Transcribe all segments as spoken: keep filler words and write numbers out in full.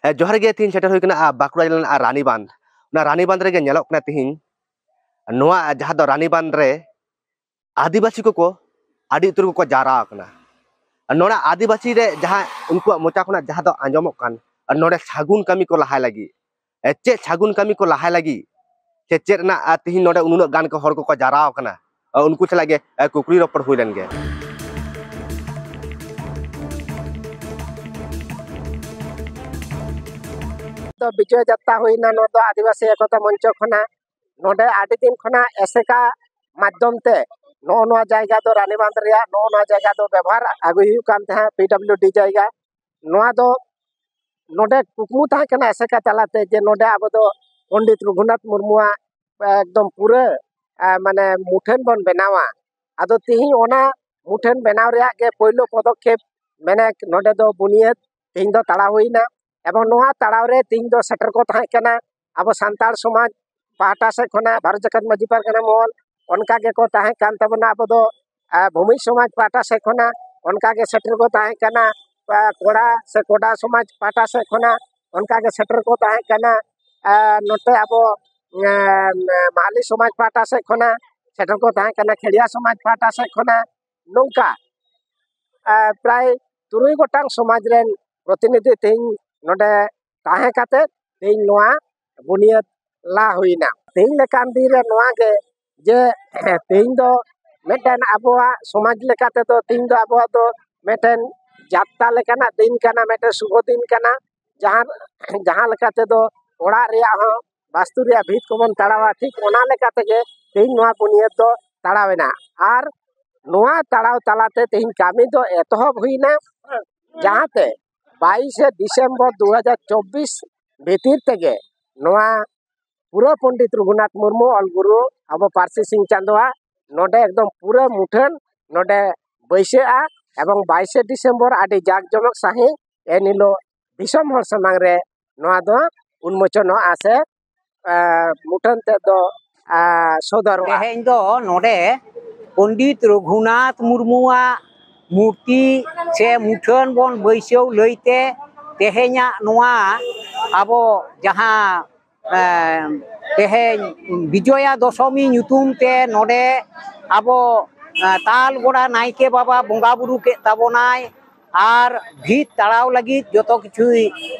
ᱮ, ᱡᱚᱦᱟᱨ ᱜᱮ᱾ ᱛᱤᱦᱤᱧ ᱥᱮᱴᱮᱨ ᱦᱩᱭ ᱠᱟᱱᱟ, ᱟ, ᱵᱟᱸᱠᱩᱲᱟ ᱡᱮᱞᱟ ᱨᱮᱱᱟᱜ, ᱟ, ᱨᱟᱱᱤᱵᱟᱸᱫᱷ᱾ ᱚᱱᱟ ᱨᱟᱱᱤᱵᱟᱸᱫᱷ ᱨᱮᱜᱮ ᱧᱮᱞᱚᱜ ᱠᱟᱱᱟ ᱛᱤᱦᱤᱧ ᱱᱚᱣᱟ, ᱟ, ᱡᱟᱦᱟᱸ ᱫᱚ ᱨᱟᱱᱤᱵᱟᱸᱫᱷ ᱨᱮ ᱟᱹᱫᱤᱵᱟᱹᱥᱤ ᱠᱚᱠᱚ ᱟᱹᱰᱤ ᱩᱛᱟᱹᱨ ᱠᱚᱠᱚ ᱡᱟᱣᱨᱟ ᱟᱠᱟᱱᱟ᱾ ᱟᱨ ᱱᱚᱰᱮ ᱟᱹᱫᱤᱵᱟᱹᱥᱤ ᱨᱮ ᱡᱟᱦᱟᱸ ᱩᱱᱠᱩᱣᱟᱜ ᱢᱚᱪᱟ ᱠᱷᱚᱱᱟᱜ ᱡᱟᱦᱟᱸ ᱫᱚ ᱟᱸᱡᱚᱢᱚᱜ ᱠᱟᱱ, ᱟᱨ ᱱᱚᱰᱮ ᱥᱟᱹᱜᱩᱱ ᱠᱟᱹᱢᱤ ᱠᱚ ᱞᱟᱦᱟᱭ ᱞᱟᱹᱜᱤᱫ, ᱮ, ᱪᱮᱫ ᱥᱟᱹᱜᱩᱱ ᱠᱟᱹᱢᱤ ᱠᱚ ᱞᱟᱦᱟᱭ ᱞᱟᱹᱜᱤᱫ ᱥᱮ ᱪᱮᱫ ᱨᱮᱱᱟᱜ, ᱟ, ᱛᱤᱦᱤᱧ ᱱᱚᱰᱮ ᱩᱱᱩᱱᱟᱹᱜ ᱜᱟᱱ ᱠᱚ ᱦᱚᱲ ᱠᱚᱠᱚ ᱡᱟᱣᱨᱟ ᱟᱠᱟᱱᱟ, ᱟ, ᱩᱱᱠᱩ ᱥᱟᱞᱟᱜ ᱜᱮ, ᱟ, ᱠᱩᱠᱞᱤ ᱨᱚᱯᱚᱲ ᱦᱩᱭ ᱞᱮᱱ ᱜᱮ᱾ ᱛᱚ ᱵᱤᱡᱚᱭ ᱡᱟᱛᱨᱟ ᱦᱩᱭᱱᱟ, ᱱᱚᱣᱟ ᱫᱚ ᱟᱹᱫᱤᱵᱟᱹᱥᱤ ᱮᱠᱚᱛᱟ ᱢᱚᱧᱪᱚ ᱠᱷᱚᱱᱟᱜ᱾ ᱱᱚᱰᱮ ᱟᱹᱰᱤ ᱫᱤᱱ ᱠᱷᱚᱱᱟᱜ ᱮᱥᱮᱠᱟ ᱢᱟᱫᱽᱫᱷᱚᱢ ᱛᱮ ᱱᱚᱜᱼᱚ ᱱᱚᱣᱟ ᱡᱟᱭᱜᱟ ᱫᱚ, ᱨᱟᱱᱤᱵᱟᱸᱫᱷ ᱨᱮᱭᱟᱜ ᱱᱚᱜᱼᱚ ᱱᱚᱣᱟ ᱡᱟᱭᱜᱟ ᱫᱚ ᱵᱮᱵᱚᱦᱟᱨ ᱟᱹᱜᱩᱭ ᱦᱩᱭᱩᱜ ᱠᱟᱱ ᱛᱟᱦᱮᱸᱫ, ᱯᱤᱰᱟᱵᱞᱤᱭᱩᱰᱤ ᱡᱟᱭᱜᱟ᱾ ᱱᱚᱣᱟ ᱫᱚ ᱱᱚᱰᱮ ᱠᱩᱠᱢᱩ ᱛᱟᱦᱮᱸ ᱠᱟᱱᱟ ᱮᱥᱮᱠᱟ ᱛᱟᱞᱟᱛᱮ ᱡᱮ ᱱᱚᱰᱮ ᱟᱵᱚ ᱫᱚ ᱯᱚᱱᱰᱤᱛ ᱨᱚᱜᱷᱩᱱᱟᱛᱷ ᱢᱩᱨᱢᱩᱣᱟᱜ ᱮᱠᱫᱚᱢ ᱯᱩᱨᱟᱹ, ᱮ, ᱢᱟᱱᱮ ᱢᱩᱴᱷᱟᱹᱱ ᱵᱚᱱ ᱵᱮᱱᱟᱣᱟ᱾ ᱟᱫᱚ ᱛᱤᱦᱤᱧ ᱚᱱᱟ ᱢᱩᱴᱷᱟᱹᱱ ᱵᱮᱱᱟᱣ ᱨᱮᱭᱟᱜ ᱜᱮ ᱯᱳᱭᱞᱳ ᱯᱚᱫᱚᱠᱷᱮᱯ, ᱢᱟᱱᱮ ᱱᱚᱰᱮ ᱫᱚ ᱵᱩᱱᱤᱭᱟᱹᱫ ᱛᱤᱦᱤᱧ ᱫᱚ ᱛᱟᱲᱟᱣ ᱦᱩᱭᱱᱟ᱾ ᱮᱵᱚᱝ ᱱᱚᱣᱟ ᱛᱟᱲᱟᱣ ᱨᱮ ᱛᱤᱦᱤᱧ ᱫᱚ ᱥᱮᱴᱮᱨ ᱠᱚ ᱛᱟᱦᱮᱸ ᱠᱟᱱᱟ ᱟᱵᱚ ᱥᱟᱱᱛᱟᱲ ᱥᱚᱢᱟᱡᱽ ᱯᱟᱦᱴᱟ ᱥᱮᱫ ᱠᱷᱚᱱᱟᱜ, ᱵᱷᱟᱨᱚᱛ ᱡᱟᱠᱟᱛ ᱢᱟᱹᱡᱷᱤ ᱯᱟᱨᱜᱟᱱᱟ ᱢᱚᱦᱚᱞ, ᱚᱱᱠᱟ ᱜᱮᱠᱚ ᱛᱟᱦᱮᱸ ᱠᱟᱱ ᱛᱟᱵᱚᱱᱟ ᱟᱵᱚ ᱫᱚ, ᱮ, ᱵᱷᱩᱢᱤᱡ ᱥᱚᱢᱟᱡᱽ ᱯᱟᱦᱴᱟ ᱥᱮᱫ ᱠᱷᱚᱱᱟᱜ ᱚᱱᱠᱟ ᱜᱮ ᱥᱮᱴᱮᱨ ᱠᱚ ᱛᱟᱦᱮᱸ ᱠᱟᱱᱟ, ᱮ, ᱠᱚᱲᱟ ᱥᱮ ᱠᱚᱰᱟ ᱥᱚᱢᱟᱡᱽ ᱯᱟᱦᱴᱟ ᱥᱮᱫ ᱠᱷᱚᱱᱟᱜ ᱚᱱᱠᱟ ᱜᱮ ᱥᱮᱴᱮᱨ ᱠᱚ ᱛᱟᱦᱮᱸ ᱠᱟᱱᱟ, ᱮ, ᱱᱚᱛᱮ ᱟᱵᱚ, ᱮ, ᱢᱟᱦᱞᱤ ᱥᱚᱢᱟᱡᱽ ᱯᱟᱦᱴᱟ ᱥᱮᱫ ᱠᱷᱚᱱᱟᱜ ᱥᱮᱴᱮᱨ ᱠᱚ ᱛᱟᱦᱮᱸ ᱠᱟᱱᱟ, ᱠᱷᱮᱲᱤᱭᱟ ᱥᱚᱢᱟᱡᱽ ᱯᱟᱦᱴᱟ ᱥᱮᱫ ᱠᱷᱚᱱᱟᱜ, ᱱᱚᱝᱠᱟ, ᱮ, ᱯᱨᱟᱭ ᱛᱩᱨᱩᱭ ᱜᱚᱴᱟᱝ ᱥᱚᱢᱟᱡᱽ ᱨᱮᱱ ᱯᱨᱚᱛᱤᱱᱤᱫᱷᱤ ᱛᱮᱦᱮᱧ ᱱᱚᱰᱮ ᱛᱟᱦᱮᱸ ᱠᱟᱛᱮ ᱛᱮᱦᱮᱧ ᱱᱚᱣᱟ ᱵᱩᱱᱤᱭᱟᱹᱫ ᱞᱟ ᱦᱩᱭᱱᱟ᱾ ᱛᱮᱦᱮᱧ ᱞᱮᱠᱟᱱ ᱫᱤᱱ ᱨᱮ ᱱᱚᱣᱟ ᱜᱮ ᱡᱮ ᱛᱮᱦᱮᱧ ᱫᱚ ᱢᱤᱫᱴᱮᱱ ᱟᱵᱚᱣᱟᱜ ᱥᱚᱢᱟᱡᱽ ᱞᱮᱠᱟ ᱛᱮᱫᱚ ᱛᱮᱦᱮᱧ ᱫᱚ ᱟᱵᱚᱣᱟᱜ ᱫᱚ ᱢᱤᱫᱴᱮᱱ ᱡᱟᱛᱛᱟ ᱞᱮᱠᱟᱱᱟᱜ ᱫᱤᱱ ᱠᱟᱱᱟ, ᱢᱤᱫᱴᱮᱱ ᱥᱩᱵᱷᱚ ᱫᱤᱱ ᱠᱟᱱᱟ᱾ ᱡᱟᱦᱟᱸ, ᱡᱟᱦᱟᱸ ᱞᱮᱠᱟ ᱛᱮᱫᱚ ᱚᱲᱟᱜ ᱨᱮᱭᱟᱜ ᱦᱚᱸ ᱵᱟᱥᱛᱩ ᱨᱮᱭᱟᱜ ᱵᱷᱤᱛ ᱠᱚᱵᱚᱱ ᱛᱟᱲᱟᱣᱟ, ᱴᱷᱤᱠ ᱚᱱᱟ ᱞᱮᱠᱟ ᱛᱮᱜᱮ ᱛᱮᱦᱮᱧ ᱱᱚᱣᱟ ᱵᱩᱱᱤᱭᱟᱹᱫ ᱫᱚ ᱛᱟᱲᱟᱣ ᱮᱱᱟ᱾ ᱟᱨ ᱱᱚᱣᱟ ᱛᱟᱲᱟᱣ ᱛᱟᱞᱟᱛᱮ ᱛᱮᱦᱮᱧ ᱠᱟᱹᱢᱤ ᱫᱚ ᱮᱛᱚᱦᱚᱵ ᱦᱩᱭᱱᱟ, ᱡᱟᱦᱟᱸᱛᱮ ᱵᱟᱭᱤᱥᱮ ᱰᱤᱥᱮᱢᱵᱚᱨ ᱫᱩ ᱦᱟᱡᱟᱨ ᱪᱚᱵᱵᱤᱥ ᱵᱷᱤᱛᱤᱨ ᱛᱮᱜᱮ ᱱᱚᱣᱟ ᱯᱩᱨᱟᱹ ᱯᱚᱱᱰᱤᱛ ᱨᱚᱜᱷᱩᱱᱟᱛᱷ ᱢᱩᱨᱢᱩ ᱚᱞ ᱜᱩᱨᱩ ᱟᱵᱚ ᱯᱟᱹᱨᱥᱤ ᱥᱤᱧ ᱪᱟᱸᱫᱳᱣᱟᱜ ᱱᱚᱰᱮ ᱮᱠᱫᱚᱢ ᱯᱩᱨᱟᱹ ᱢᱩᱴᱷᱟᱹᱱ ᱱᱚᱰᱮ ᱵᱟᱹᱭᱥᱟᱹᱜᱼᱟ᱾ ᱮᱵᱚᱝ ᱵᱟᱭᱤᱥᱮ ᱰᱤᱥᱮᱢᱵᱚᱨ ᱟᱹᱰᱤ ᱡᱟᱠ ᱡᱚᱢᱚᱠ ᱥᱟᱺᱦᱤᱡ ᱮᱱ ᱦᱤᱞᱳᱜ ᱫᱤᱥᱚᱢ ᱦᱚᱲ ᱥᱟᱢᱟᱝ ᱨᱮ ᱱᱚᱣᱟ ᱫᱚ ᱩᱱᱢᱳᱪᱚᱱᱚᱜᱼᱟ ᱥᱮ, ᱮ, ᱢᱩᱴᱷᱟᱹᱱ ᱛᱮᱫ ᱫᱚ, ᱮ, ᱥᱚᱫᱚᱨᱚᱜᱼᱟ᱾ ᱛᱮᱦᱮᱧ ᱫᱚ ᱱᱚᱰᱮ ᱯᱚᱱᱰᱤᱛ ᱨᱚᱜᱷᱩᱱᱟᱛᱷ ᱢᱩᱨᱢᱩᱣᱟᱜ ᱢᱩᱨᱛᱤ ᱥᱮ ᱢᱩᱴᱷᱟᱹᱱ ᱵᱚᱱ ᱵᱟᱹᱭᱥᱟᱹᱣ ᱞᱟᱹᱭᱛᱮ ᱛᱮᱦᱮᱧᱟᱜ ᱱᱚᱣᱟ ᱟᱵᱚ ᱡᱟᱦᱟᱸ ᱮ, ᱛᱮᱦᱮᱧ ᱵᱤᱡᱚᱭᱟ ᱫᱚᱥᱚᱢᱤ ᱧᱩᱛᱩᱢ ᱛᱮ ᱱᱚᱰᱮ ᱟᱵᱚ ᱮ, ᱛᱟᱞᱜᱚᱲᱟ ᱱᱟᱭᱠᱮ ᱵᱟᱵᱟ ᱵᱚᱸᱜᱟ ᱵᱩᱨᱩ ᱠᱮᱫ ᱛᱟᱵᱚᱱᱟᱭ ᱟᱨ ᱵᱷᱤᱛ ᱛᱟᱲᱟᱣ ᱞᱟᱹᱜᱤᱫ ᱡᱚᱛᱚ ᱠᱤᱪᱷᱩᱭ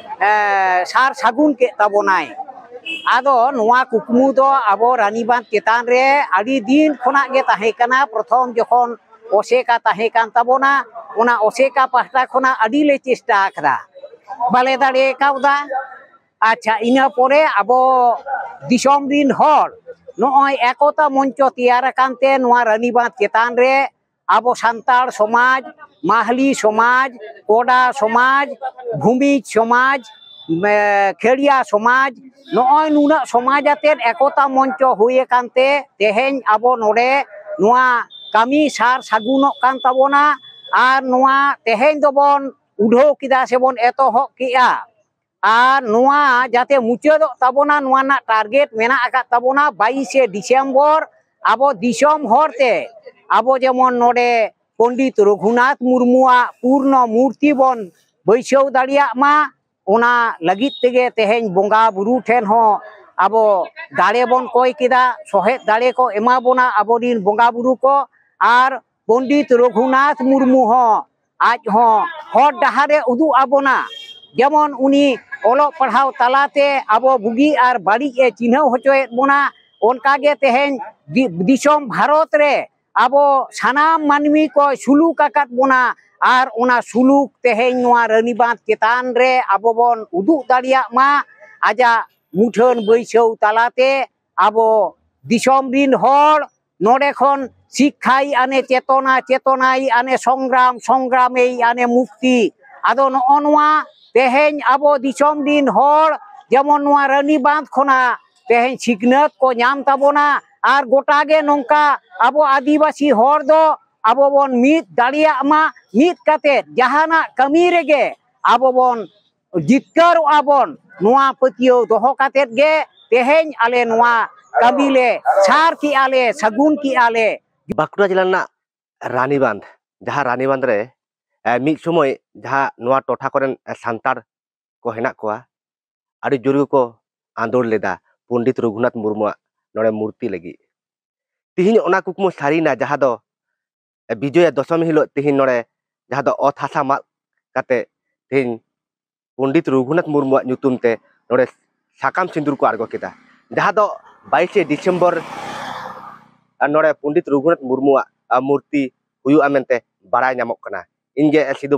ᱮ, ᱥᱟᱨ ᱥᱟᱹᱜᱩᱱ ᱠᱮᱫ ᱛᱟᱵᱚᱱᱟᱭ᱾ ᱟᱫᱚ ᱱᱚᱣᱟ ᱠᱩᱠᱢᱩ ᱫᱚ ᱟᱵᱚ ᱨᱟᱱᱤᱵᱟᱸᱫᱷ ᱪᱮᱛᱟᱱ ᱨᱮ ᱟᱹᱰᱤ ᱫᱤᱱ ᱠᱷᱚᱱᱟᱜ ᱜᱮ ᱛᱟᱦᱮᱸ ᱠᱟᱱᱟ᱾ ᱯᱨᱚᱛᱷᱚᱢ ᱡᱚᱠᱷᱚᱱ ᱚᱥᱮᱠᱟ ᱛᱟᱦᱮᱸ ᱠᱟᱱ ᱛᱟᱵᱚᱱᱟ, ᱚᱱᱟ ᱚᱥᱮᱠᱟ ᱯᱟᱦᱴᱟ ᱠᱷᱚᱱᱟᱜ ᱟᱹᱰᱤ ᱞᱮ ᱪᱮᱥᱴᱟ ᱟᱠᱟᱫᱟ, ᱵᱟᱞᱮ ᱫᱟᱲᱮ ᱠᱟᱣᱫᱟ᱾ ᱟᱪᱪᱷᱟ, ᱤᱱᱟᱹ ᱯᱚᱨᱮ ᱟᱵᱚ ᱫᱤᱥᱚᱢ ᱨᱤᱱ ᱦᱚᱲ ᱱᱚᱜᱼᱚᱭ ᱮᱠᱚᱛᱟ ᱢᱚᱧᱪᱚ ᱛᱮᱭᱟᱨ ᱟᱠᱟᱱ ᱛᱮ ᱱᱚᱣᱟ ᱨᱟᱱᱤᱵᱟᱸᱫᱷ ᱪᱮᱛᱟᱱ ᱨᱮ ᱟᱵᱚ ᱥᱟᱱᱛᱟᱲ ᱥᱚᱢᱟᱡᱽ, ᱢᱟᱦᱞᱤ ᱥᱚᱢᱟᱡᱽ, ᱠᱚᱰᱟ ᱥᱚᱢᱟᱡᱽ, ᱵᱷᱩᱢᱤᱡᱽ ᱥᱚᱢᱟᱡᱽ, ᱮ, ᱠᱷᱮᱲᱤᱭᱟ ᱥᱚᱢᱟᱡᱽ, ᱱᱚᱜᱼᱚᱭ ᱱᱩᱱᱟᱹᱜ ᱥᱚᱢᱟᱡᱽ ᱟᱛᱮᱫ ᱮᱠᱚᱛᱟ ᱢᱚᱧᱪᱚ ᱦᱩᱭ ᱟᱠᱟᱱ ᱛᱮ ᱛᱮᱦᱮᱧ ᱟᱵᱚ ᱱᱚᱰᱮ ᱱᱚᱣᱟ ᱠᱟᱹᱢᱤ ᱥᱟᱨ ᱥᱟᱹᱜᱩᱱᱚᱜ ᱠᱟᱱ ᱛᱟᱵᱚᱱᱟ᱾ ᱟᱨ ᱱᱚᱣᱟ ᱛᱮᱦᱮᱧ ᱫᱚᱵᱚᱱ ᱩᱰᱷᱟᱹᱣ ᱠᱮᱫᱟ ᱥᱮᱵᱚᱱ ᱮᱛᱚᱦᱚᱵ ᱠᱮᱜᱼᱟ᱾ ᱟᱨ ᱱᱚᱣᱟ ᱡᱟᱛᱮ ᱢᱩᱪᱟᱹᱫᱚᱜ ᱛᱟᱵᱚᱱᱟ, ᱱᱚᱣᱟ ᱨᱮᱱᱟᱜ ᱴᱟᱨᱜᱮᱴ ᱢᱮᱱᱟᱜ ᱟᱠᱟᱫ ᱛᱟᱵᱚᱱᱟ ᱵᱟᱭᱤᱥᱮ ᱰᱤᱥᱮᱢᱵᱚᱨ ᱟᱵᱚ ᱫᱤᱥᱚᱢ ᱦᱚᱲᱛᱮ ᱟᱵᱚ ᱡᱮᱢᱚᱱ ᱱᱚᱰᱮ ᱯᱚᱱᱰᱤᱛ ᱨᱚᱜᱷᱩᱱᱟᱛᱷ ᱢᱩᱨᱢᱩᱣᱟᱜ ᱯᱩᱨᱱᱚ ᱢᱩᱨᱛᱤ ᱵᱚᱱ ᱵᱟᱹᱭᱥᱟᱹᱣ ᱫᱟᱲᱮᱭᱟᱜ ᱢᱟ᱾ ᱚᱱᱟ ᱞᱟᱹᱜᱤᱫ ᱛᱮᱜᱮ ᱛᱮᱦᱮᱧ ᱵᱚᱸᱜᱟ ᱵᱩᱨᱩ ᱴᱷᱮᱱ ᱦᱚᱸ ᱟᱵᱚ ᱫᱟᱲᱮ ᱵᱚᱱ ᱠᱚᱭ ᱠᱮᱫᱟ, ᱥᱚᱦᱮᱫ ᱫᱟᱲᱮ ᱠᱚ ᱮᱢᱟ ᱵᱚᱱᱟ ᱟᱵᱚᱨᱤᱱ ᱵᱚᱸᱜᱟ ᱵᱩᱨᱩ ᱠᱚ᱾ ᱟᱨ ᱯᱚᱱᱰᱤᱛ ᱨᱚᱜᱷᱩᱱᱟᱛᱷ ᱢᱩᱨᱢᱩ ᱦᱚᱸ ᱟᱡ ᱦᱚᱸ ᱦᱚᱨ ᱰᱟᱦᱟᱨᱮ ᱩᱫᱩᱜ ᱟᱵᱚᱱᱟ᱾ ᱡᱮᱢᱚᱱ ᱩᱱᱤ ᱚᱞᱚᱜ ᱯᱟᱲᱦᱟᱣ ᱛᱟᱞᱟᱛᱮ ᱟᱵᱚ ᱵᱩᱜᱤ ᱟᱨ ᱵᱟᱹᱲᱤᱡ ᱮ ᱪᱤᱱᱦᱟᱹᱣ ᱦᱚᱪᱚᱭᱮᱫ ᱵᱚᱱᱟ, ᱚᱱᱠᱟᱜᱮ ᱛᱮᱦᱮᱧ ᱫᱤ-, ᱫᱤᱥᱚᱢ ᱵᱷᱟᱨᱚᱛ ᱨᱮ ᱟᱵᱚ ᱥᱟᱱᱟᱢ ᱢᱟᱹᱱᱢᱤ ᱠᱚᱭ ᱥᱩᱞᱩᱠ ᱟᱠᱟᱫ ᱵᱚᱱᱟ᱾ ᱟᱨ ᱚᱱᱟ ᱥᱩᱞᱩᱠ ᱛᱮᱦᱮᱧ ᱱᱚᱣᱟ ᱨᱟᱱᱤᱵᱟᱸᱫᱷ ᱪᱮᱛᱟᱱ ᱨᱮ ᱟᱵᱚ ᱵᱚᱱ ᱩᱫᱩᱜ ᱫᱟᱲᱮᱭᱟᱜ ᱢᱟ᱾ ᱟᱡᱟᱜ ᱢᱩᱴᱷᱟᱹᱱ ᱵᱟᱹᱭᱥᱟᱹᱣ ᱛᱟᱞᱟᱛᱮ ᱟᱵᱚ ᱫᱤᱥᱚᱢ ᱨᱤᱱ ᱦᱚᱲ ᱱᱚᱰᱮ ᱠᱷᱚᱱ ᱥᱤᱠᱠᱷᱟᱭ ᱟᱱᱮ ᱪᱮᱛᱚᱱᱟ, ᱪᱮᱛᱚᱱᱟᱭ ᱟᱱᱮ ᱥᱚᱝᱜᱨᱟᱢ, ᱥᱚᱝᱜᱨᱟᱢᱮ ᱟᱱᱮ ᱢᱩᱠᱛᱤ᱾ ᱟᱫᱚ ᱱᱚᱜᱼᱚ ᱱᱚᱣᱟ ᱛᱮᱦᱮᱧ ᱟᱵᱚ ᱫᱤᱥᱚᱢ ᱨᱤᱱ ᱦᱚᱲ ᱡᱮᱢᱚᱱ ᱱᱚᱣᱟ ᱨᱟᱱᱤᱵᱟᱸᱫᱷ ᱠᱷᱚᱱᱟᱜ ᱛᱮᱦᱮᱧ ᱥᱤᱠᱷᱱᱟᱹᱛ ᱠᱚ ᱧᱟᱢ ᱛᱟᱵᱚᱱᱟ᱾ ᱟᱨ ᱜᱚᱴᱟ ᱜᱮ ᱱᱚᱝᱠᱟ ᱟᱵᱚ ᱟᱹᱫᱤᱵᱟᱹᱥᱤ ᱦᱚᱲ ᱫᱚ ᱟᱵᱚ ᱵᱚᱱ ᱢᱤᱫ ᱫᱟᱲᱮᱭᱟᱜ ᱢᱟ, ᱢᱤᱫ ᱠᱟᱛᱮ ᱡᱟᱦᱟᱱᱟᱜ ᱠᱟᱹᱢᱤ ᱨᱮᱜᱮ ᱟᱵᱚ ᱵᱚᱱ ᱡᱤᱛᱠᱟᱹᱨᱚᱜᱼᱟ ᱵᱚᱱ᱾ ᱱᱚᱣᱟ ᱯᱟᱹᱛᱭᱟᱹᱣ ᱫᱚᱦᱚ ᱠᱟᱛᱮᱫ ᱜᱮ ᱛᱮᱦᱮᱧ ᱟᱞᱮ ᱱᱚᱣᱟ ᱠᱟᱹᱢᱤ ᱞᱮ ᱥᱟᱨ ᱠᱮᱜᱼᱟ ᱞᱮ, ᱥᱟᱹᱜᱩᱱ ᱠᱮᱜᱼᱟ ᱞᱮ᱾ ᱵᱟᱸᱠᱩᱲᱟ ᱡᱮᱞᱟ ᱨᱮᱱᱟᱜ ᱨᱟᱱᱤᱵᱟᱸᱫᱷ, ᱡᱟᱦᱟᱸ ᱨᱟᱱᱤᱵᱟᱸᱫᱷ ᱨᱮ, ᱮ, ᱢᱤᱫ ᱥᱚᱢᱚᱭ ᱡᱟᱦᱟᱸ ᱱᱚᱣᱟ ᱴᱚᱴᱷᱟ ᱠᱚᱨᱮᱱ, ᱮ, ᱥᱟᱱᱛᱟᱲ ᱠᱚ ᱦᱮᱱᱟᱜ ᱠᱚᱣᱟ, ᱟᱹᱰᱤ ᱡᱳᱨ ᱜᱮᱠᱚ ᱟᱸᱫᱳᱲ ᱞᱮᱫᱟ ᱯᱚᱱᱰᱤᱛ ᱨᱚᱜᱷᱩᱱᱟᱛᱷ ᱢᱩᱨᱢᱩᱣᱟᱜ ᱱᱚᱰᱮ ᱢᱩᱨᱛᱤ ᱞᱟᱹᱜᱤᱫ᱾ ᱛᱤᱦᱤᱧ ᱚᱱᱟ ᱠᱩᱠᱢᱩ ᱥᱟᱹᱨᱤᱭᱮᱱᱟ, ᱡᱟᱦᱟᱸ ᱫᱚ ᱵᱤᱡᱚᱭᱟ ᱫᱚᱥᱚᱢᱤ ᱦᱤᱞᱳᱜ ᱛᱤᱦᱤᱧ ᱱᱚᱰᱮ ᱡᱟᱦᱟᱸ ᱫᱚ ᱚᱛ ᱦᱟᱥᱟ ᱢᱟᱜ ᱠᱟᱛᱮ ᱛᱤᱦᱤᱧ ᱯᱚᱱᱰᱤᱛ ᱨᱚᱜᱷᱩᱱᱟᱛᱷ ᱢᱩᱨᱢᱩᱣᱟᱜ ᱧᱩᱛᱩᱢ ᱛᱮ ᱱᱚᱰᱮ ᱥᱟᱠᱟᱢ ᱥᱤᱸᱫᱩᱨ ᱠᱚ ᱟᱬᱜᱚ ᱠᱮᱫᱟ, ᱡᱟᱦᱟᱸ ᱫᱚ ᱵᱟᱭᱤᱥᱮ ᱰᱤᱥᱮᱢᱵᱚᱨ ᱟᱨ ᱱᱚᱰᱮ ᱯᱚᱱᱰᱤᱛ ᱨᱚᱜᱷᱩᱱᱟᱛᱷ ᱢᱩᱨᱢᱩᱣᱟᱜ ᱟᱨ ᱢᱩᱨᱛᱤ ᱦᱩᱭᱩᱜᱼᱟ ᱢᱮᱱᱛᱮ ᱵᱟᱲᱟᱭ ᱧᱟᱢᱚᱜ ᱠᱟᱱᱟ᱾ ᱤᱧ ᱜᱮ ᱥᱤᱫᱩ